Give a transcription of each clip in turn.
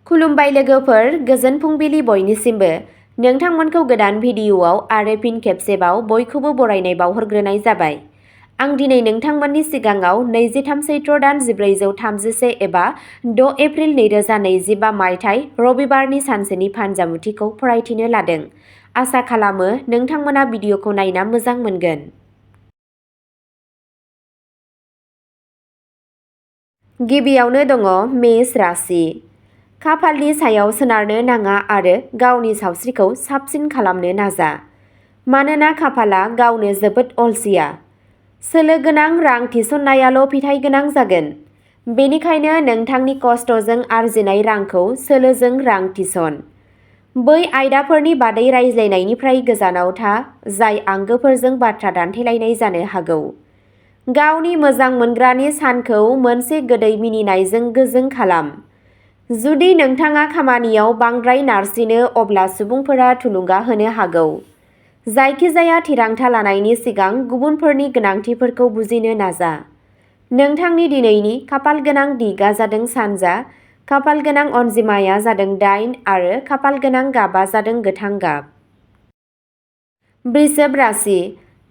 खुलुमबाय लोगोफोर, गोजोन फुंबिलि बयनिसिमबो। नोंथांमोनखौ गोदान भिडिअ'आव आरो फिन खेबसेबाव बयखौबो बरायनाय बावहरग्रोनाय जाबाय। आं दिनै नोंथांमोननि सिगाङाव 23 सैत्र दान 1431 एबा 6 एप्रिल 2025 मायथाइ रबिबारनि सानसेनि फानजामुथिखौ फरायथिनो लादों। आसा खालामो नोंथांमोना भिडिअ'खौ नायना मोजां मोनगोन। गिबियावनो दङ मेष राशि। खाफालनि सायाव सोनारनो नाङा आरो गावनि सावस्रिखौ साबसिन खालामनो नाजा। मानोना खाफाला गावनो जोबोद अलसिया। सोलो गोनां रां थिसननायाल' फिथाइ गोनां जागोन। बेनिखायनो नोंथांनि खस्थ'जों आरजिनाय रांखौ सोलोजों रां थिसन। बै आयदाफोरनि बादै रायज्लायनायनिफ्राय गोजानाव था जाय आंगोफोरजों बाथ्रा दान्थेलायनाय जानो हागौ। गावनि मोजां मोनग्रानि सानखौ मोनसे गोदै मिनिनायजों गोजों खालाम। जुदि नोंथाङा खामानियाव बांद्राय नारसिनो अब्ला सुबुंफोरा थुलुंगा होनो हागौ। जायखिजाया थिरांथा लानायनि सिगां गुबुनफोरनि गोनांथिफोरखौ बुजिनो नाजा। नोंथांनि दिनैनि खाफाल गोनां दिगआ जादों सानजा, खाफाल गोनां अनजिमाया जादों 8 आरो खाफाल गोनां गाबा जादों गोथां गाब। वृषभ राशि।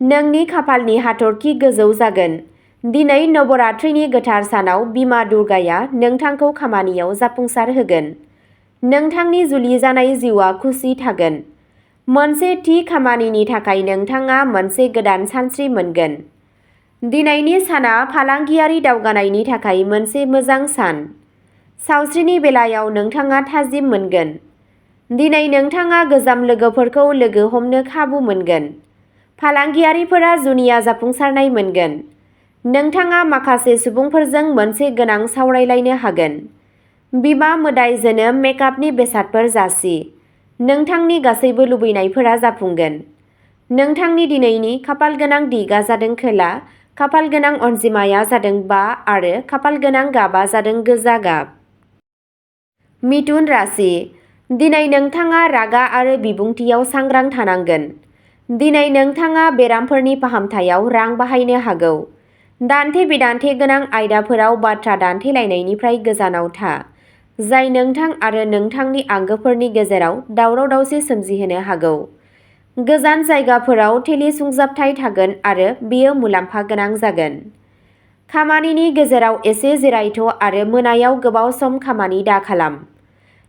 नोंनि खाफालनि हाथरखि गोजौ जागोन। दिनै नवरात्रिनि गोथार सानाव बिमा दुर्गाया नोंथांखौ खामानियाव जाफुंसार होगोन। नोंथांनि जुलि जानाय जिउआ खुसि थागोन। मोनसे थि खामानिनि थाखाय नोंथाङा मोनसे गोदान सानस्रि मोनगोन। दिनैनि साना फालांगियारि दावगानायनि थाखाय मोनसे मोजां सान। सावस्रिनि बेलायाव नोंथाङा थाजिम मोनगोन। दिनै नोंथाङा गोजाम लोगोफोरखौ लोगो हमनो खाबु मोनगोन। फालांगियारिफोरा जुनिया जाफुंसारनाय मोनगोन। नोंथाङा माखासे सुबुंफोरजों मोनसे गोनां सावरायलायनो हागोन। बिमा मोदायजोनो मेकआपनि बेसादफोर जासि। नोंथांनि गासैबो लुबैनायफोरा जाफुंगोन। नोंथांनि दिनैनि खाफाल गोनां दिगआ जादों खोला, खाफाल गोनां अनजिमाया जादों 5 आरो खाफाल गोनां गाबा जादों गोजा गाब। मिथुन राशि। दिनै नोंथाङा रागा आरो बिबुंथियाव सांग्रां थानांगोन। दिनै नोंथाङा बेरामफोरनि फाहामथायाव रां बाहायनो हागौ। दान्थे-बिदान्थे गोनां आयदाफोराव बाथ्रा दान्थेलायनायनिफ्राय गोजानाव था, जाय नोंथां आरो नोंथांनि आंगोफोरनि गेजेराव दावराव-दावसि सोमजिहोनो हागौ। गोजान जायगाफोराव टेलिसुंजाबथाय थागोन आरो बेयो मुलाम्फा गोनां जागोन। खामानिनि गेजेराव एसे जिरायथ' आरो मोनायाव गोबाव सम खामानि दाखालाम।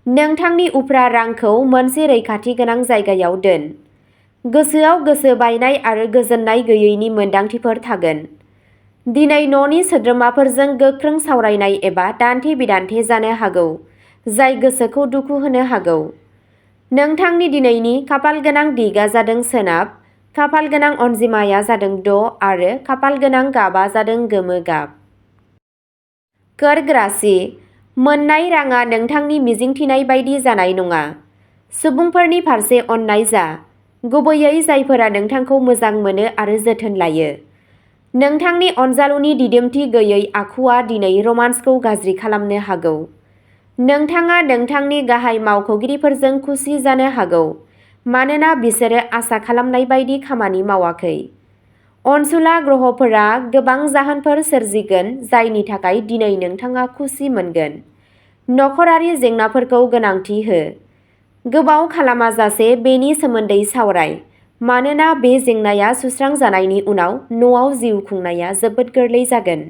नोंथांनि उफ्रा रांखौ मोनसे रैखाथि गोनां जायगायाव दोन। गोसोआव गोसो बायनाय आरो गोजोननाय गैयैनि मोन्दांथिफोर थागोन। दिनै न'नि सोद्रोमाफोरजों गोख्रों सावरायनाय एबा दान्थे-बिदान्थे जानो हागौ, जाय गोसोखौ दुखु होनो हागौ। नोंथांनि दिनैनि खाफाल गोनां दिगआ जादों सोनाब, खाफाल गोनां अनजिमाया जादों 6 आरो खाफाल गोनां गाबा जादों गोमो गाब। कर्क राशि। मोन्नाय राङा नोंथांनि मिजिंथिनाय बायदि जानाय नङा। सुबुंफोरनि फारसे अननाय जा, गुबैयै जायफोरा नोंथांखौ मोजां मोनो आरो जोथोन लायो। नोंथांनि अनजालुनि दिदोमथि गैयै आखुआ दिनै रमान्सखौ गाज्रि खालामनो हागौ। नोंथाङा नोंथांनि गाहाय मावख'गिरिफोरजों खुसि जानो हागौ मानोना बिसोरो आसा खालामनाय बायदि खामानि मावाखै। अनसुला ग्रहफोरा गोबां जाहोनफोर सोरजिगोन जायनि थाखाय दिनै नोंथाङा खुसि मोनगोन। नखरारि जेंनाफोरखौ गोनांथि हो। गोबाव खालामाजासे बेनि सोमोन्दै सावराय, मानोना बे जेंनाया सुस्रांजानायनि उनाव न'आव जिउ खुंनाया जोबोद गोरलै जागोन।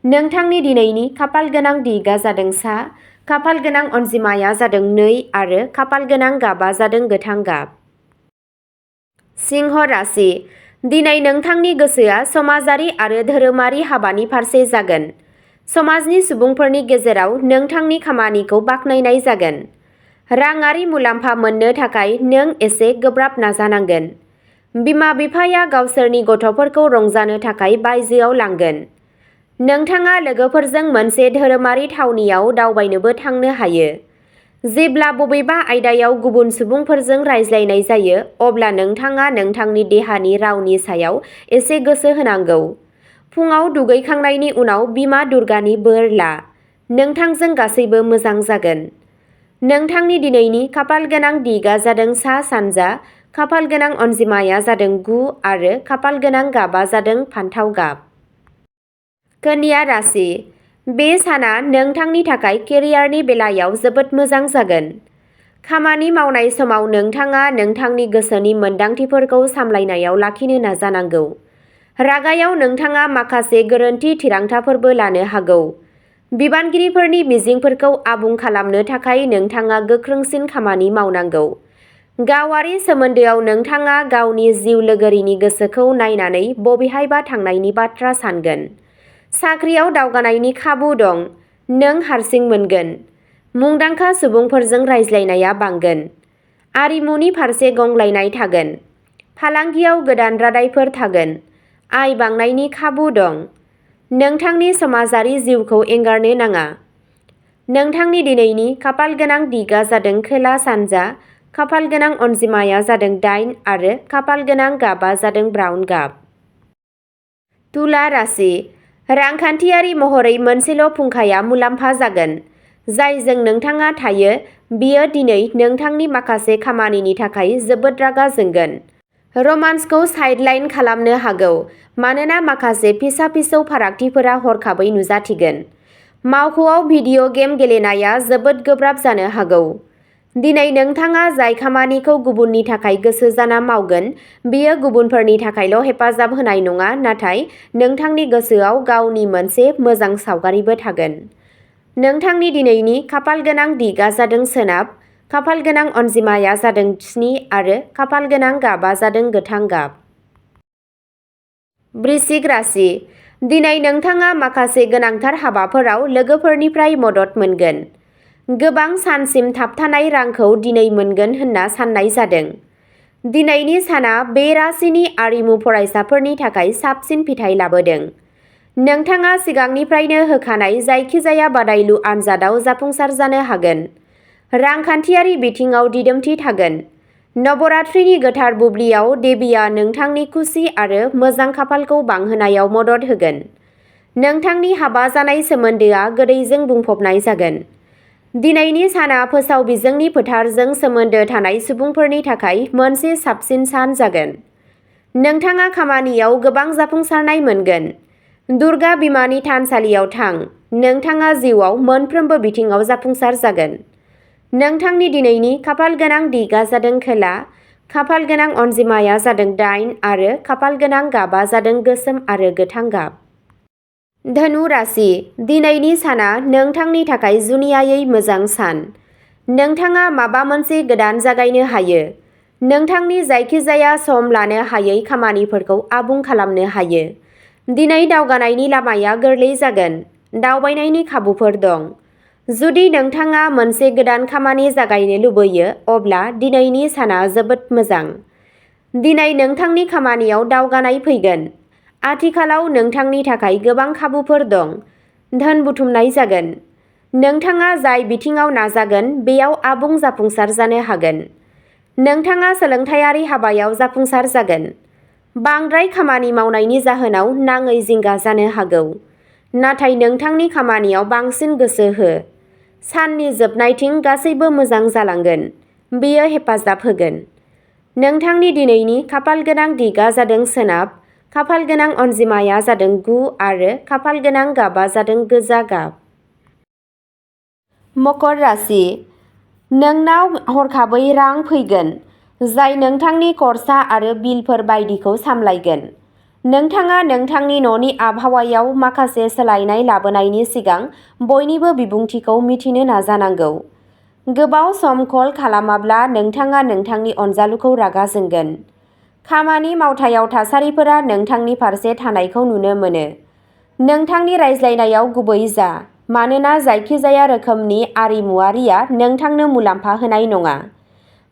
नोंथांनि दिनैनि खाफाल गोनां दिगआ जादों सा, खाफाल गोनां अनजिमाया जादों 2 आरो खाफाल गोनां गाबा जादों गोथां गाब। सिंह राशि। दिनै नोंथांनि गोसोआ समाजारि आरो धोरोमारि हाबानि फारसे जागोन। समाजनि सुबुंफोरनि गेजेराव नोंथांनि खामानिखौ बाख्नायनाय जागोन। राङारि मुलाम्फा मोननो थाखाय नों एसे गोब्राब नाजानांगोन। बिमा-बिफाया गावसोरनि गथ'फोरखौ रंजानो थाखाय बायजोआव लांगोन। नोंथाङा लोगोफोरजों मोनसे धोरोमारि थावनियाव दावबायनोबो थांनो हायो। जेब्ला बबेबा आयदायाव गुबुन सुबुंफोरजों रायज्लायनाय जायो अब्ला नोंथाङा नोंथांनि देहानि रावनि सायाव एसे गोसो होनांगौ। फुंआव दुगैखांनायनि उनाव बिमा दुर्गानि बोर ला। नोंथांजों गासैबो मोजां जागोन। नोंथांनि दिनैनि खाफाल गोनां दिगआ जादों सा-सानजा, खाफाल गोनां अनजिमाया जादों 9 आरो खाफाल गोनां गाबा जादों फान्थाव गाब। कन्या राशि। बे साना नोंथांनि थाखाय केरियारनि बेलायाव जोबोद मोजां जागोन। खामानि मावनाय समाव नोंथाङा नोंथांनि गोसोनि मोनदांथिफोरखौ सामलायनायाव लाखिनो नाजानांगौ। रागायाव नोंथाङा माखासे गोरोन्थि थिरांथाफोरबो लानो हागौ। बिबानगिरिफोरनि मिजिंफोरखौ आबुं खालामनो थाखाय नोंथाङा गोख्रोंसिन खामानि मावनांगौ। गावारि सोमोन्दोआव नोंथाङा गावनि जिउ लोगोरिनि गोसोखौ नायनानै बबेहायबा थांनायनि बाथ्रा सानगोन। साख्रियाव दावगानायनि खाबु दं। नों हारसिं मोनगोन। मुंदांखा सुबुंफोरजों रायज्लायनाया बांगोन। आरिमुनि फारसे गंग्लायनाय थागोन। फालांगियाव गोदान रादायफोर थागोन। आय बांनायनि खाबु दं। नोंथांनि समाजारि जिउखौ एंगारनो नाङा। नोंथांनि दिनैनि खाफालगोनां दिगआ जादों खोला सानजा, खाफालगोनां अनजिमाया जादों 8 आरो खाफालगोनां गाबआ जादों ब्राउन गाब। तुला राशि। रांखान्थियारि महरै मोनसेल' फुंखाया मुलाम्फा जागोन। जायजों नोंथाङा थायो बियो दिनै नोंथांनि माखासे खामानिनि थाखाय जोबोद रागा जोंगोन। रमान्सखौ साइडलाइन खालामनो हागौ मानोना माखासे फिसा-फिसौ फारागथिफोरा हरखाबै नुजाथिगोन। मावख'आव भिडिअ' गेम गेलेनाया जोबोद गोब्राब जानो हागौ। दिनै नोंथाङा जाय खामानिखौ गुबुननि थाखाय गोसो जाना मावगोन बेयो गुबुनफोरनि थाखायल' हेफाजाब होनाय नङा नाथाय नोंथांनि गोसोआव गावनि मोनसे मोजां सावगारिबो थागोन। नोंथांनि दिनैनि खाफालगोनां दिगआ जादों सोनाब, खाफालगोनां अनजिमाया जादों 7 आरो खाफालगोनां गाबआ जादों गोथां गाब। वृश्चिक राशि। दिनै नोंथाङा माखासे गोनांथार हाबाफोराव लोगोफोरनिफ्राय मदद मोनगोन। गोबां सानसिम थाबथानाय रांखौ दिनै मोनगोन होनना साननाय जादों। दिनैनि साना बे राशिनि आरिमु फरायसाफोरनि थाखाय साबसिन फिथाय लाबोदों। नोंथाङा सिगांनिफ्रायनो होखानाय जायखिजाया बादायलु आनजादाव जाफुंसार जानो हागोन। रांखान्थियारि बिथिङाव दिदोमथि थागोन। नवरात्रिनि गोथार बुब्लियाव देबीया नोंथांनि खुसि आरो मोजां खाफालखौ बांहोनायाव मदद होगोन। नोंथांनि हाबा जानाय सोमोन्दोआ गोदैजों बुंफबनाय जागोन। दिनैनि साना फोसावबिजोंनि फोथारजों सोमोन्दो थानाय सुबुंफोरनि थाखाय मोनसे साबसिन सान जागोन। नोंथाङा खामानियाव गोबां जाफुंसारनाय मोनगोन। दुर्गा बिमानि थानसालियाव थां। नोंथाङा जिउआव मोनफ्रोमबो बिथिङाव जाफुंसार जागोन। नोंथांनि दिनैनि खाफालगोनां दिगआ जादों खोला, खाफालगोनां अनजिमाया जादों 8 आरो खाफालगोनां गाबआ जादों गोसोम आरो गोथां गाब। धनु राशि। दिनैनि साना नोंथांनि थाखाय जुनियायै मोजां सान। नोंथाङा माबा मोनसे गोदान जागायनो हायो। नोंथांनि जायखिजाया सम लानो हायै खामानिफोरखौ आबुं खालामनो हायो। दिनै दावगानायनि लामाया गोरलै जागोन। दावबायनायनि खाबुफोर दं। जुदि नोंथाङा मोनसे गोदान खामानि जागायनो लुबैयो अब्ला दिनैनि साना जोबोद मोजां। दिनै नोंथांनि खामानियाव दावगानाय फैगोन। आथिखालाव नोंथांनि थाखाय गोबां खाबुफोर दं। धोन बुथुमनाय जागोन। नोंथाङा जाय बिथिङाव नाजागोन बेयाव आबुं जाफुंसार जानो हागोन। नोंथाङा सोलोंथायारि हाबायाव जाफुंसार जागोन। बांद्राय खामानि मावनायनि जाहोनाव नाङै जिंगा जानो हागौ। नाथाय नोंथांनि खामानियाव बांसिन गोसो हो। साननि जोबनायथिं गासैबो मोजां जालांगोन। बेयो हेफाजाब होगोन। नोंथांनि दिनैनि खाफालगोनां दिगआ जादों सोनाब, खाफालगोनां अनजिमाया जादों 9 आरो खाफालगोनां गाबआ जादों गोजा गाब। मकर राशि। नोंनाव हरखाबै रां फैगोन जाय नोंथांनि खरसा आरो बिलफोर बायदिखौ सामलायगोन। नोंथाङा नोंथांनि न'नि आबहावायाव माखासे सोलायनाय लाबोनायनि सिगां बयनिबो बिबुंथिखौ मिथिनो नाजानांगौ। गोबाव सम कल खालामाब्ला नोंथाङा नोंथांनि अनजालुखौ रागा जोंगोन। खामानि मावथायाव थासारिफोरा नोंथांनि फारसे थानायखौ नुनो मोनो। नोंथांनि रायज्लायनायाव गुबै जा मानोना जायखिजाया रोखोमनि आरिमुआरिआ नोंथांनो मुलाम्फा होनाय नङा।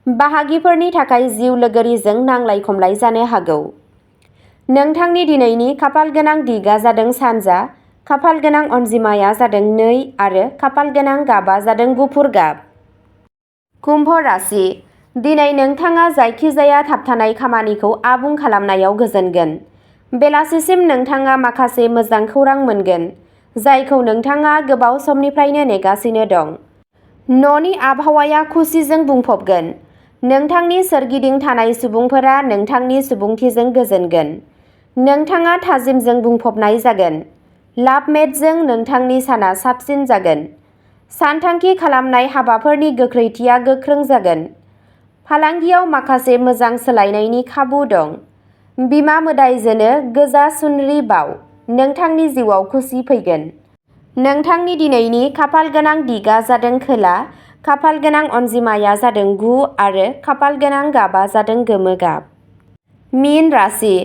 बाहागिफोरनि थाखाय जिउ लोगोरिजों नांलाय-खमलाय जानो हागौ। नोंथांनि दिनैनि खाफालगोनां दिगआ जादों सानजा, खाफालगोनां अनजिमाया जादों 2 आरो खाफालगोनां गाबआ जादों गुफुर गाब। कुम्भ राशि। दिनै नोंथाङा जायखिजाया थाबथानाय खामानिखौ आबुं खालामनायाव गोजोनगोन। बेलासिसिम नोंथाङा माखासे मोजां खौरां मोनगोन जायखौ नोंथाङा गोबाव समनिफ्रायनो नेगासिनो दं। न'नि आबहावाया खुसिजों बुंफबगोन। नोंथांनि सोरगिदिं थानाय सुबुंफोरा नोंथांनि सुबुंथिजों गोजोनगोन। नोंथाङा थाजिमजों बुंफबनाय जागोन। लाभमेटजों नोंथांनि साना साबसिन जागोन। सानथांखि खालामनाय हाबाफोरनि गोख्रैथिया गोख्रों जागोन। फालांगियाव माखासे मोजां सोलायनायनि खाबु दं। बिमा मोदायजोनो गोजा सुनरि बाव, नोंथांनि जिउआव खुसि फैगोन। नोंथांनि दिनैनि खाफालगोनां दिगा जादों खोला, खाफालगोनां अनजिमाया जादों 9 आरो खाफालगोनां गाबा जादों गोमो गाब। मीन राशि।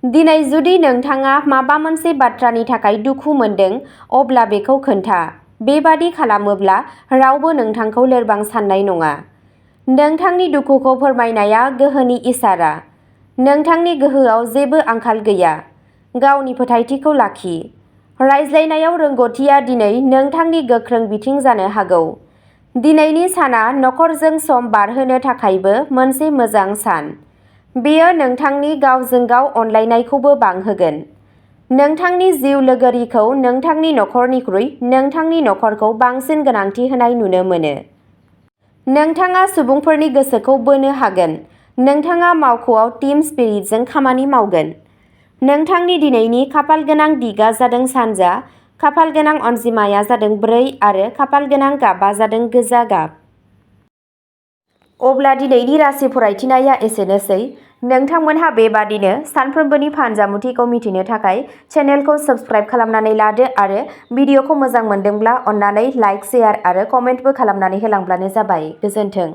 दिनै जुदि नोंथाङा माबा मोनसे बाथ्रानि थाखाय दुखु मोनदों, अब्ला बेखौ खोन्था। बेबादि खालामोब्ला रावबो नोंथांखौ लोरबां साननाय नङा। नोंथांनि दुखुखौ फोरमायनाया गोहोनि इसारा। नोंथांनि गोहोआव जेबो आंखाल गैया। गावनि फोथायथिखौ लाखि। रायज्लायनायाव रोंग'थिया दिनै नोंथांनि गोख्रों बिथिं जानो हागौ। दिनैनि साना नखरजों सम बारहोनो थाखायबो मोनसे मोजां सान। बेयो नोंथांनि गावजों गाव अनलायनायखौबो बांहोगोन। नोंथांनि जिउ लोगोरिखौ नोंथांनि नखरनिख्रुइ नोंथांनि नखरखौ बांसिन गोनांथि होनाय नुनो मोनो। नोंथाङा सुबुंफोरनि गोसोखौ बोनो हागोन। नोंथाङा मावख'आव टीम स्पिरिटजों खामानि मावगोन। नोंथांनि दिनैनि खाफालगोनां दिगा जादों सानजा, खाफालगोनां अनजिमाया जादों 4 आरो खाफालगोनां गाबा जादों गोजा गाब। अब्ला दिनैनि राशि फरायथिनाया एसेनोसै। नोंथांमोनहा बेबादिनो सानफ्रोमबोनि फानजामुथिखौ मिथिनो थाखाय चेनेलखौ साबस्क्राइब खालामनानै लादो आरो भिडिअखौ मोजां मोनदोंब्ला अन्नानै लाइक, शेयार आरो कमेन्टबो खालामनानै होलांब्लानो जाबाय। गोजोन्थों।